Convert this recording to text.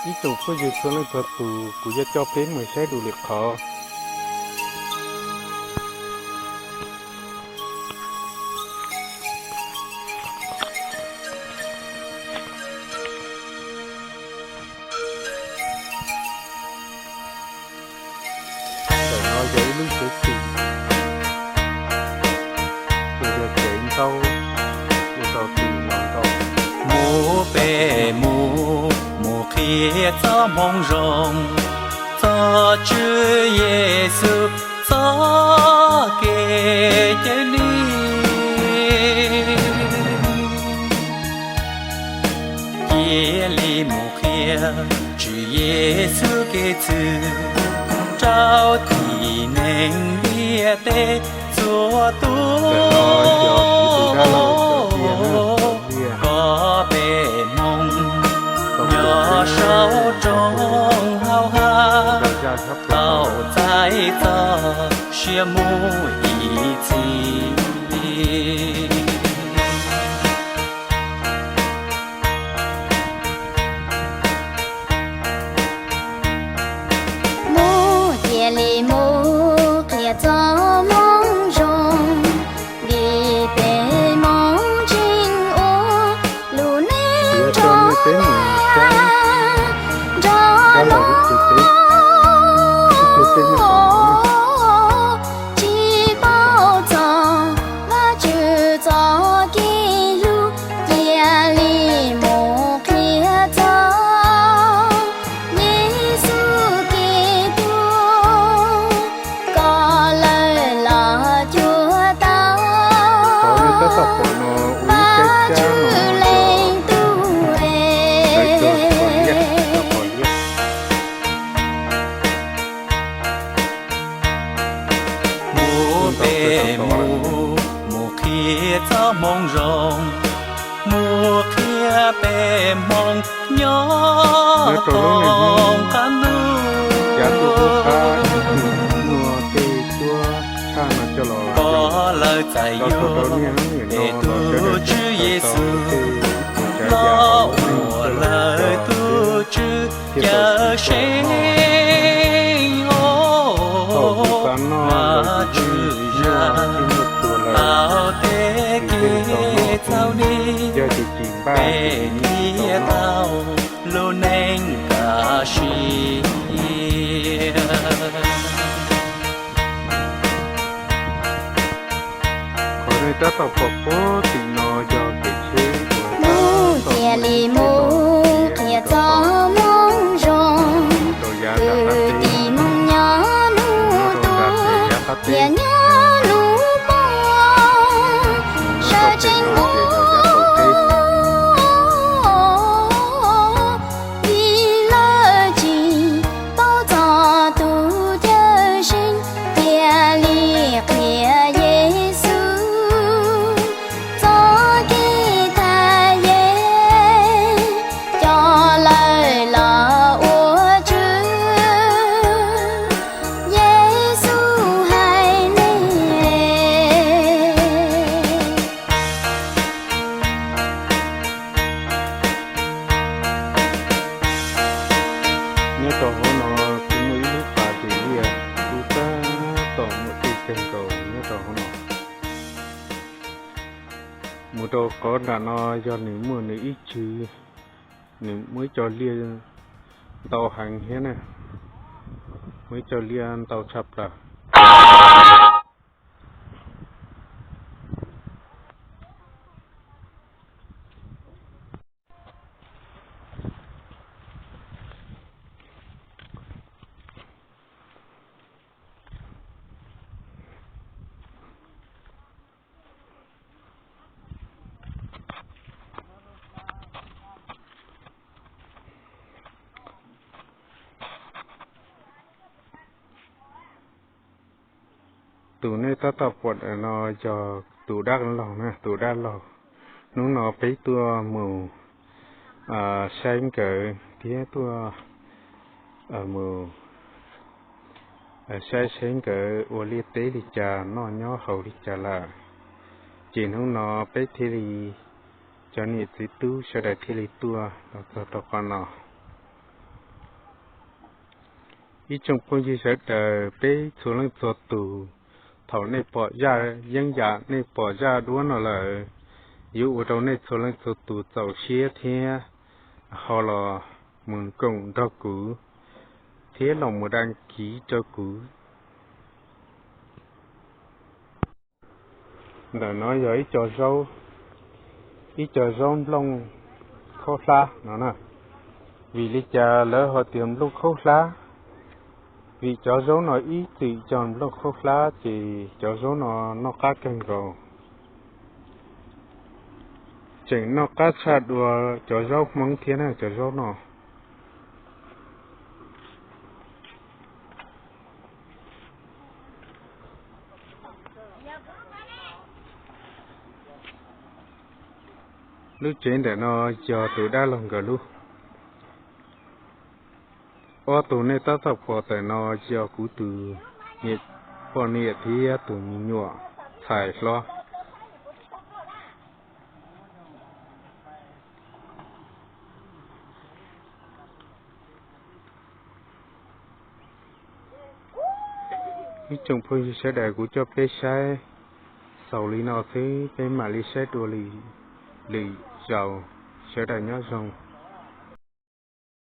Ib tsoom phooj ywg txhua leej txhua tus, kuv yuav coj peb mus saib dua lwm qhov. Ntawm no yog ib lub tsev twm, tus yog tsev ntau, ua rau twm los ntau. Mus peb mus, mus qhia txoj moo zoo, txog Tswv Yexus txoj kev cawm dim. Cia li mus qhia Tswv Yexus kev txwv rau tib neeg ntiaj teb txhua tus. Koj peb hmoob nyob saum roob hauv hav, tau txais txoj sia mus ib txhis. Mus, cia li mus qhia txoj moo zoo, vim peb hmoob tseem ua lub neej nrog nrog no, tsis paub txog Vajtswv txoj kev hlub. Cia li mus qhia txog Yexus Khetos, kom lawv los cuag tau Vajtswv Leej Tub es. Mus peb mus, mus qhia txoj moo zoo, mus qhia peb hmoob nyob rau hauv qab ntuj, kom lawv txais yuav peb tus Tswv Yexus los ua lawv tus Tswv cawm seej. Vajtswv zam tau tej kev txhaum li, peb qhia tau lub neej kaj siab. Qhov nej tab tom pom puag tim no yog kev tsheb uas mus, cia li mus qhia txoj moo zoo, kwv tij Hmoob nyob hnub tuaj thiab nyob hnub poob, sawv tsees mus, vim lawv tsis paub txog tus cawm seej. Cia li qhia Yexus txoj kev thaj yeeb, coj lawv los ua Tswv Yexus haiv neeg. Nyob rau hauv no kuj muaj ib lub pas dim liaj, kuj tab tom muaj dej kawg nkaus nyob rau hauv no. Mus rau qhov nram no yog nws muaj nws ib tswv, nws muaj ib co liaj ntau heev thiab na, muaj ib co liaj ntau tshaj plaws. Tus nej tab tom pom no yog tus dab laug na, tus dab laug. Hnub no peb tuaj mus saib nkawd thiab tuaj mus saib seb nkawd ua liaj teb li cas, noj nyob haus li cas lawm. Ces hnub no peb thiaj li, cov niam txiv tub sawv daws thiaj li tuaj los txog rau qhov no. Ib tsoom phooj ywg sawv daws, peb txhua leej txhua tus, thaum nej pom zaj yeeb yam, nej pom zaj duab no lawm, yuav ua rau nej txhua leej txhua tus txaus siab thiab ho los mus koom nrog kuv thiab los mus đăng ký rau kuv. Ntawm no yog ib co zaub, ib co zaub nplooj khaub hlab no na. Vim li cas lawv ho tias nplooj khaub hlab? Vim cov zaub no ib txwm cog nplooj khaub hlab ces cov zaub no noj qab kawg nkaus. Tseem noj qab tshaj dua cov zaub Hmoob thiab na, cov zaub no. Lub tsev ntawm no yog tus dab laug nkawd lub. Ob tug nej tab tom pom ntawm no yog kuv tus niam poj niam thiab tus me nyuam ntxhais hlob. Ib tsoom phooj ywg sawv daws, kuv coj peb saib xaus li no xwb, peb mam li saib dua lwm zaus. Sawv daws nyob zoo.